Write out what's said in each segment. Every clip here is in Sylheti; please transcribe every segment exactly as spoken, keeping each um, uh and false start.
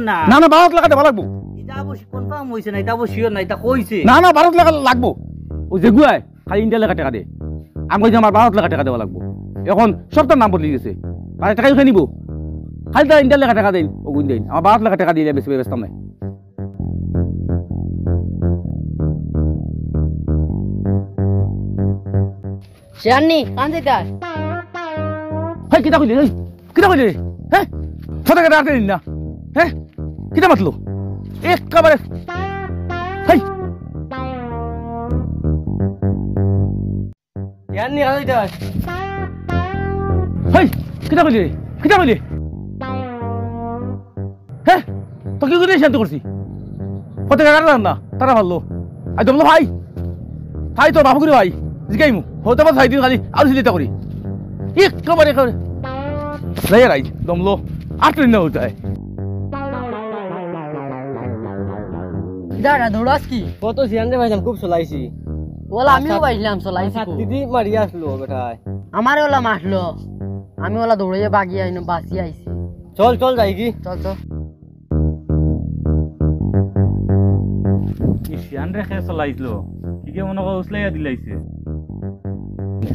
না। না, না, বারোত লেখা দেওয়া লাগবো। ইটা অবশ্য confirm অইছে না, ইটা অবশ্য sure না, ইটা কইছে। না, না, বারোত লেখা লাগবো। ও যেগুয়ায় খালি ইন্ডিয়া লেখা টেকা দে। আমি কইছি আমার বারোত লেখা টেকা দেওয়া লাগবো। এখন সব তার নাম বদলি গেছে। তার টেকা উঠে নিবো। খালি তার ইন্ডিয়া লেখা টেকা দেন, ও গুণ দেন। আমার বারোত লেখা টেকা দিলে বেশি বেচতাম নাই। শিয়ান্নি, কান যেতে হয়। হেই, কিতা কইলে, হেই? কিতা কইলে? হে? ফটো কেটে আটে দিন না। হে? কিতা মাতলো? একেবারে। হেই। শিয়ান্নি, কান যেতে হয়। হেই, কিতা কইলে? কিতা কইলে? হে? তো কি করি শান্ত করছি? কত টাকা রাখলাম না? তারা ভালো। আই দমলো ভাই। ভাই তো বাবু করে ভাই। জিগাইমু। হতে পারে সাইদিন খালি আলু সিলিটা করি। একেবারে করে। যাই রাই, দমলো। আর তো না হতে হয়। দাঁড়া, দৌড়াস কি? কত শিয়ান্নি পাইলাম, খুব চলাইছি। ওলা আমিও পাইলাম, চলাইছি খুব। দিদি মারি আসলো বেটায়। আমারে ওলা মারলো। আমি ওলা দৌড়াইয়া বাগি আইনো, বাঁচি আইছি। চল, চল, যাই কি? চল, চল। ই শিয়ান রে খে চলাইছিল। কিগে মনে কর উছলাইয়া দিলাইছে।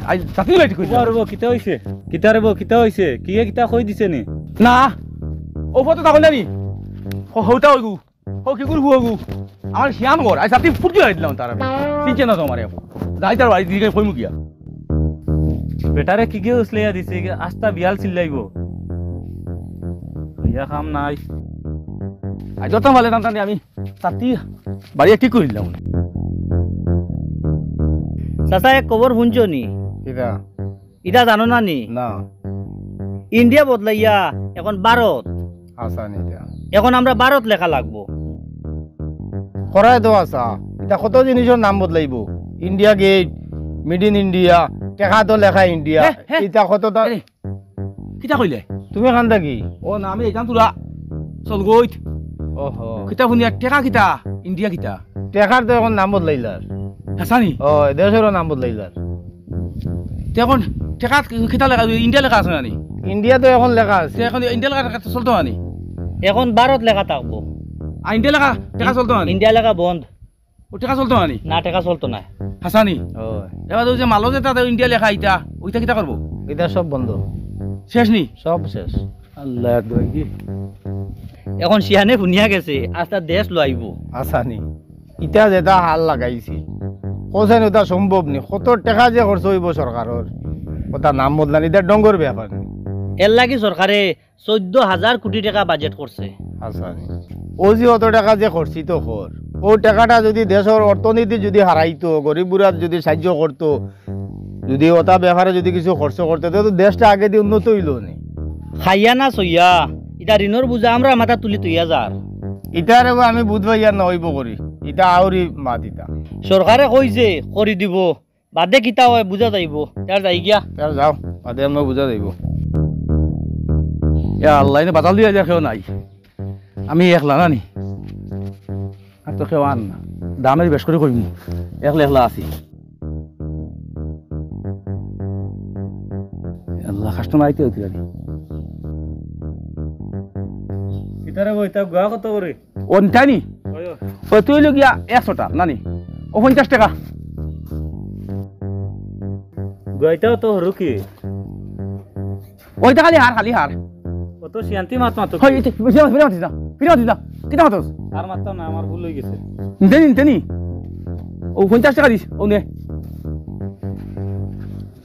আই, জাতি লাইট কই? কিতা রে বো, কিতা হইছে? কিতা রে বো, কিতা হইছে? কিগে কিতা কই দিছে নি? না। ও ফটো তখন জানি। হো-, হৌতা হইগু। ও কি করবো গো? আমার শিয়ান ঘর, আজ রাতে ফুটি হয়ে দিলাম তার আমি। চিনছে না তো আমারে। যাই তার বাড়ি দিকে কইমু গিয়া। বেটারে কিগে উছলাইয়া দিছে, আস্তা বিয়াল চিল্লাইবো। ইয়া কাম নাই। আজ যত ভালো টানটানি আমি তাতি বাড়ি কি করিলাম? চাচা, এক খবর শুনছো নি? কিতা? ইটা জানো না নি? না। ইন্ডিয়া বদলাইয়া এখন ভারত। আচ্ছা নি ইটা। এখন আমরা ভারত লেখা লাগবো। করাই তো আচ্ছা। ইটা কত জিনিসর নাম বদলাইবো। India Gate, made in India, টেকা তো লেখা ইন্ডিয়া। হে, হে। ইটা কত তা-, আরে, কিতা কইলে? তুমি এখান থাকি? ও না, আমি এখান তোরা চল গইত। ওহো। কিতা শুনিয়া টেকা কিতা, ইন্ডিয়া কিতা? টেকার তো এখন নাম বদলাইলার। হাছা নি? ও, দেশেরও নাম বদলাইলার। তে এখন টেকাত কিতা লেখা, ইন্ডিয়া লেখা আছে না নি? ইন্ডিয়া তো এখন লেখা আছে। তে এখন ইন্ডিয়া লেখা টেকা তো চলতো না নি? এখন ভারত লেখা থাকবো। আর ইন্ডিয়া লেখা টেকা চলতো না নি? ইন্ডিয়া লেখা বন্ধ। ও টেকা চলতো না নি? না, টেকা চলতো না। হাছা নি? ও। এবার ওই যে মালো যে তাতে ইন্ডিয়া লেখা ইটা, ওইটা কিতা করবো? এটা সব বন্ধ। শেষ নি? সব শেষ। আল্লাহ দোয়াই। এখন শিয়ানে শুনিয়া গেছে, আস্তা দেশ লইবো। হাছা নি? ইটা যেটা হাল লাগাইছি, কোথায় ওটা সম্ভব নি? কত টেকা যে খরচ হইব সরকারর, ওটা নাম বদলানি, এটা ডঙ্গর ব্যাপার নি। এর লাগি সরকারে চৌদ্দ হাজার কোটি টেকা বাজেট করছে। হাছা নি? ও যে অত টেকা যে খরচিত কর, ও টেকাটা যদি দেশর অর্থনীতি যদি হারাইতো, গরিব বুড়ার যদি সাহায্য করতো, যদি ওটা ব্যাপারে যদি কিছু খরচ করতে, তাহলে তো দেশটা আগে দিয়ে উন্নত হইল নি। খাইয়া না সইয়া, ইটা ঋণর বুঝা আমরা মাথা তুলি তুইয়া যার। ইটারে আমি বুঝবাই আর না হইব করি, ইটা আউরি মাত ইটা। সরকারে কইছে করি দিব, বাদে কিতা হয় বুঝা যাইব। তার যাই গিয়া। তার যাও, বাদে আমরা বুঝা যাইব। ইয়া আল্লাহ, এনে বাতাল দিয়া যা কেউ নাই। আমি একলা না নি? আর তো কেউ আর না। দামের বেশ করে কইমু। একলা একলা আছি। আল্লাহ, কাস্টমার আইতে অইতে পারে। ইতারে বইতা গুয়া কত করে? ও নিতাই নি? ওই, ওই। ও তুই লই গিয়া একশো টা, না নি? ও পঞ্চাশ টেকা। গুয়াইতাও তো হরু কি? ওইটা খালি হার, খালি হার। ও তো শিয়ান্তি মাত মাতো। হয়, ইতে, ফিরে মাতিস না, ফিরে মাতিস না, ফিরে মাতিস না। কিতা মাতস? আর মাততাম না, আমার ভুল হয়ে গেছে। নিতে নি, নিতে নি। ও পঞ্চাশ টেকা দিস, ও নে।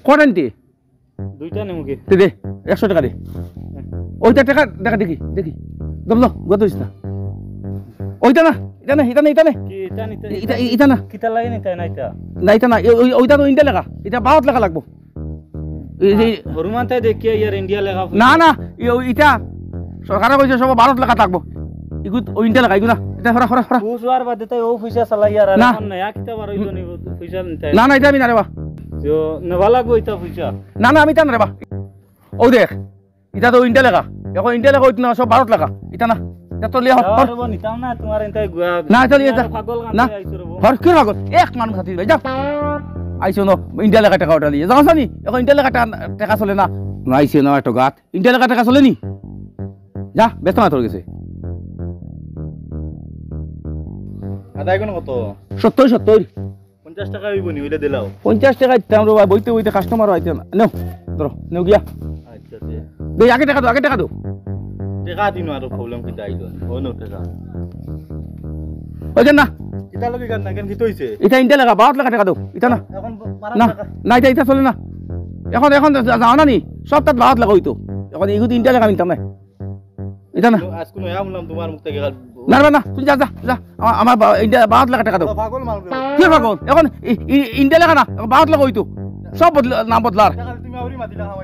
কটা নিতে? দুইটা নেমু কি? দে, দে, একশো টেকা দে। ওইটা টেকা, দেখা দেখি, দেখি। দম লো, গত হইস না। ওইটা না, এটা না, এটা না, এটা না। কি এটা নিতে? এটা, এটা না। কিতা লাগে নিতে না এটা? না, এটা না, এ-, ওই, ওইটা তো ইন্ডিয়া লেখা। এটা ভারত লেখা লাগবো। এই যে হরুমান তাই দেখিয়া ইয়ার ইন্ডিয়া লেখা। না, না, এ-, ওই, এটা সরকারে কইছে সব ভারত লেখা থাকবো। ইগুত, ওই ইন্ডিয়া লেখা, ইগু না। এটা হরা, হরা, হরা। বুঝবার বাদে তাই ও পয়সা চালাই আর না। এখন নয়া কিতা বার হইলো নি, পয়সা নিতে। না, না, এটা আমি না রে বা। তো নেওয়া লাগবো এটা পয়সা। না, না, আমি তা না রে বা। ও দেখ, এটা তো ইন্ডিয়া লেখা। এখন ইন্ডিয়া লেখা হইতো না, সব ভারত লেখা। এটা না, এটা তো লিয়া হর, হর। আরে বা নিতাম না, তোমার এনতে গুয়া। না, এটা লিয়া যা। পাগল গান না। আইছো রে বা। হর, কি পাগল? এক মানুষ হাতি ভাই, যা। আইছো না, ইন্ডিয়া লেখা টেকা ওটা লিয়া। জানো নি? এখন ইন্ডিয়া লেখা টেকা, টেকা চলে না। না, আইছো না, একটা গাত। ইন্ডিয়া লেখা টেকা চলে নি? যা, ব্যস্ত না তোর গেছে। আদা এখন কত? সত্তর, সত্তর। পঞ্চাশ টেকা অইবো নি, অইলে দিলাও। পঞ্চাশ টেকা দিতাম রে ভাই, বইতে বইতে কাস্টমার আইতে না। নেও, ধরো, নেও গিয়া। আচ্ছা, দে। দে, আগে টেকা দেও, আগে টেকা দেও। টেকা দিন আরো প্রবলেম কিতা আইলো? ও নেও টেকা। ওই কেন না? কিতা লাগি কেন না? কেন কিতা অইছে? ইটা ইন্ডিয়া লেখা, বারো লাখ টেকা দেও। ইটা না। এখন বারো না, লাখ। না, ইটা, ইটা চলে না। এখন, এখন যা-, যা-, যাও না নি? সব তাত বারো লাখ অইতো। এখন ইগুত ইন্ডিয়া লেখা মিলতাম না। ইটা না। আজকে নয়া শুনলাম তোমার মুখ থেকে। না, না, না, তুই যা, যা, যা। আমার, আমার বা-, ইন্ডিয়া বারো লাখ টেকা দেও। পাগল মানুষ। কি পাগল? এখন ই-, ই-, ইন্ডিয়া লেখা না, এখন বারো লাখ অইতো। সব বদলা, নাম বদলার।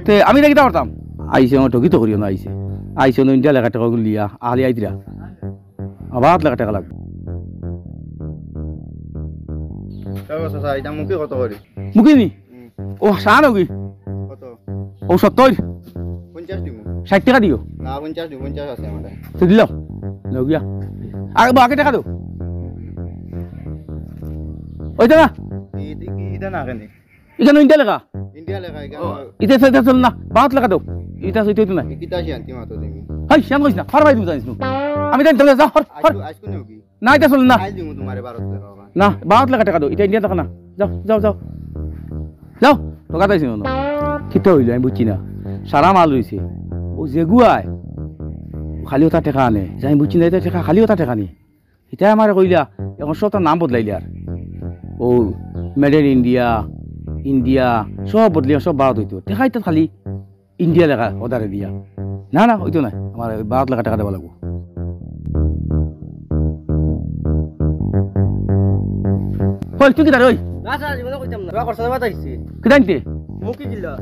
তে আমি ইটা কিতা করতাম? আইছে, আমার ঠগি তো করিও না, আইছে। আইছে, অনো ইন্ডিয়া লেখা টেকা লিয়া, আহলি আইতরা। বারো লাখ টেকা লাগবো। চাচা, ইটা মুখে কত করি? মুখে নি? হুম। ও, শান অগি। কত? ও, সত্তর। পঞ্চাশ দিমু। ষাট টেকা দিও। না, পঞ্চাশ দিমু, পঞ্চাশ আছে আমার। তো দিলাও। নেও গিয়া। আগে, আগে টেকা দেও। ওইটা না? ই-, ই-, ইটা না কেনে? ইখানো ইন্ডিয়া লেখা। ইন্ডিয়া লেখা, ইখানো। ও, ইটা, ইটা, ইটা চলে না। বারো লাখ দেও। ইটা, ইটা, ইটা না। ই কিতা শান্তি মাতো তুমি। হেই, শান কইস না। ফার ভাই তুমি জানিস না। আমি জানি, তুমি যা, হর, হর। আজকু, আজকু নেও কি? না, ইটা চলে না। আইজ দিমু তোমারে বারো লাখ টেকা। না, বারো লাখ টেকা দেও, ইটা ইন্ডিয়া টেকা না। যাও, যাও, যাও। যাও, ঠগাত আইছি মনো। কিতা অইলো, আমি বুঝছি না। সারা মাল রইছে। ও যেগুয়ায়, খালি অতা টেকা আনে। যে আমি বুঝছি না, ইটা টেকা, খালি অতা টেকা নি। ইটায় আমারে কইলা, এখন সবতা নাম বদলাইলার। ও, made in India, ইন্ডিয়া, সব বদলিয়া, সব বাদ অইতো। টেকা ইটা খালি ইন্ডিয়া লেখা অর্ডারে দিয়া। না, না, অইতো নায়। আমার বারো লাখ টেকা দেওয়া লাগবো। ওই, তুই কিতা রে, ওই? না, স্যার, জীবনে কইতাম না। তোরা করছস না, বাতাইছি। কিতা আনতে? মুখি কিলা?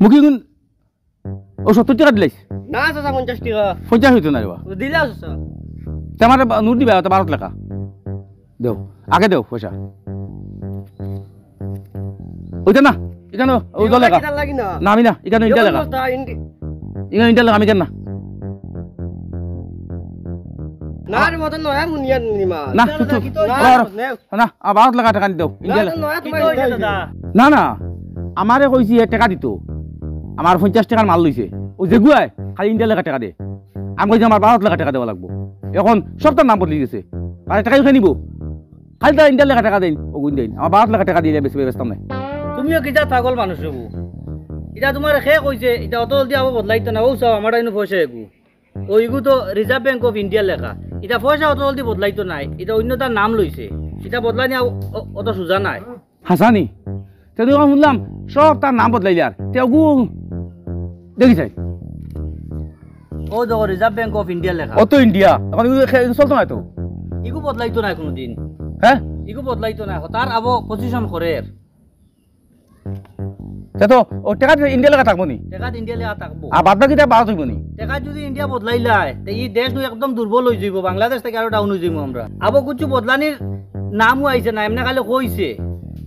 মুখি গুন, ও সত্তর টেকা দিলাইস? না, চাচা, পঞ্চাশ টেকা। পঞ্চাশ অইতো না রে বা। দিলাও, চাচা। তে আমারে বা-, নোট দিবা, অতা বারো লাখ টেকা। দেও, আগে দেও পয়সা। ওইটা না, ইখানো, ও ইগুলা লেখা। কিতার লাগি না? না, আমি না, ইখানো ইন্ডিয়া লেখা। ইখানো ইন্ডিয়া লেখা, আমি কেন না? না রে, মতন নয়া মুনিয়া নিমা। না, না, তুই, না, তুই, কিতা না, অইছে? না, না, আ, বারো লাখ টেকা আনি দেও, ইন্ডিয়া না, লেখা। না, তোমার ইন্ডিয়া দাদা। না, না, আমারে কইছি এ টেকা দিতো। আমার পঞ্চাশ টেকার মাল লইছে। ও যেগুয়ায়, খালি ইন্ডিয়া লেখা টেকা দে। আমি কইছি, "আমার বারো লাখ টেকা দেওয়া লাগবো।" এখন সবতার নাম বদলি গেছে। আর টেকা ইখান নিবো। খালি তারা ইন্ডিয়া লেখা টেকা দেইন, ওগুন দেইন। আমার বারো লাখ টেকা দিলে বেশি বেচতাম না। তুমিও কিতা পাগল মানুষ হবো। ইটা তোমারে কে কইছে, ইটা অত জলদি আবার বদলাইতো না। ও চাও, আমার ইনো পয়সা এগু। ও ইগু তো Reserve Bank of India লেখা। ইটা পয়সা অত জলদি বদলাইতো নায়। ইটা অন্য তার নাম লইছে। ইটা বদলানি আও-, অ-, অত সোজা নায়। হাছানি? তে তুই শুনলাম, সব তার নাম বদলাইলে আর। তে ওগু দেখি চাই। ও দেখো, Reserve Bank of India লেখা। অত ইন্ডিয়া। এখন ইগু খে-, চলতো না তো। ইগু বদলাইতো না কোনোদিন। হ্যাঁ? ইগু বদলাইতো না। তার আবো position করের। তে তো ও টেকাত ইন্ডিয়া লেখা থাকবো নি? টেকাত ইন্ডিয়া লেখা থাকবো। আর বাদ বাকি তা বাদ অইবো নি? টেকাত যদি ইন্ডিয়া বদলাইলায়, তে ই দেশ নু একদম দুর্বল অই যাইবো, বাংলাদেশ থাকি আরো down অই যাইবো আমরা। আবো কিছু বদলানির নামও আইছে না, এমনে খালি কইছে।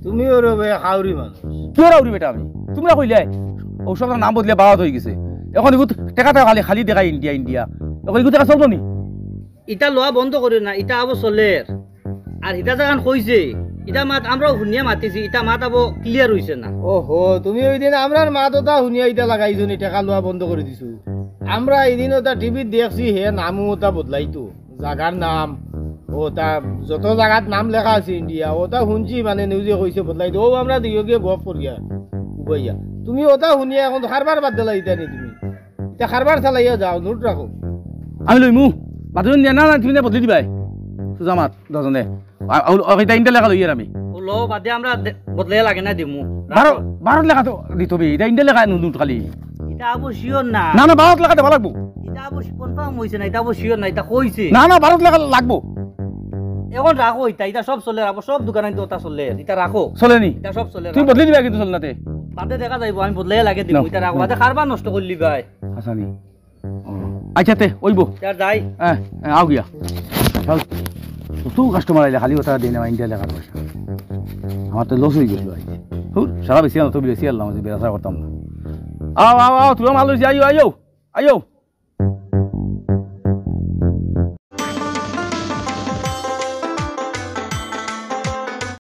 তুমিও রে বে হাউরি মানুষ। কিওর হাউরি বেটা আমি? তুমরা কইলে, ও সব নাম বদলে বাদ অই গেছে। এখন ইগু টেকা টেকা খালি, খালি দেখায় ইন্ডিয়া, ইন্ডিয়া। এখন ইগু টেকা চলবো নি? ইটা লওয়া বন্ধ করিও না, ইটা আবো চলের। আর ইটা যেখান কইছে, ইটা মাত আমরাও হুনিয়া মাতিছি, ইটা মাত আবো clear অইছে না। ওহো, তুমি ওই দিন আমরার মাত ওটা হুনিয়া ইটা লাগাইছো নি, টেকা লওয়া বন্ধ করি দিছো। আমরা এই দিন ওটা টিভিত দেখছি, হে নামও ওটা বদলাইতো, জাগার নাম, ওটা যত জাগাত নাম লেখা আছে ইন্ডিয়া, ওটা হুনছি মানে নিউজে কইছে বদলাইতো। ও আমরা দুইও গিয়া গপ করিয়া উবাইয়া। তুমি ওটা হুনিয়া এখন কারবার বাদ দিলা ইটা নি তুমি। ইটা কারবার চালাইয়া যাও, নোট রাখো। আমি লইমু। বাদে দিয়া না, না, তুমি না বদলি দিবাই। সুজা মাত, দশজনে। আ, আ, আ, ইটা ইন্ডিয়া লেখা লইয়ার আমি। ও লো, বাদে আমরা দে-, বদলাইয়া লাগে না দিমু। বারো, বারো লেখা তো দিতে হবে। ইটা ইন্ডিয়া লেখা নু-, নোট খালি। ইটা আবো sure না। না, না, বারো লেখা দেওয়া লাগবো। ইটা আবো confirm অইছে না, ইটা আবো sure না, ইটা কইছে। না, না, বারো লেখা লাগবো। এখন রাখো ইটা, ইটা সব চলের, আবো সব দোকানে তো ওটা চলের, ইটা রাখো। চলেনি? ইটা সব চলের, তুমি রাখো। বদলি দিবা কিন্তু চলে না তে। বাদে দেখা যাইবো, আমি বদলাইয়া লাগে দিমু, নাও, ইটা রাখো। নাও। বাদে কারবার নষ্ট করলি ভাই। হাছানি। ও, আচ্ছা, তে, অইবো। ইয়ার যাই। হ্যাঁ, হ্যাঁ, আও গিয়া। চল। কত কাস্টমার আইলে খালি কথা দেই না, ইন্ডিয়া লেখার পয়সা। আমার তো লস অই গেছিল আইজ। হুর, সারা বেশি আনতো, বেশি আনলাম, আজ বেচা করতাম না। আও, আও, আও, তুই মাল লইছি, আইও, আইও, আইও।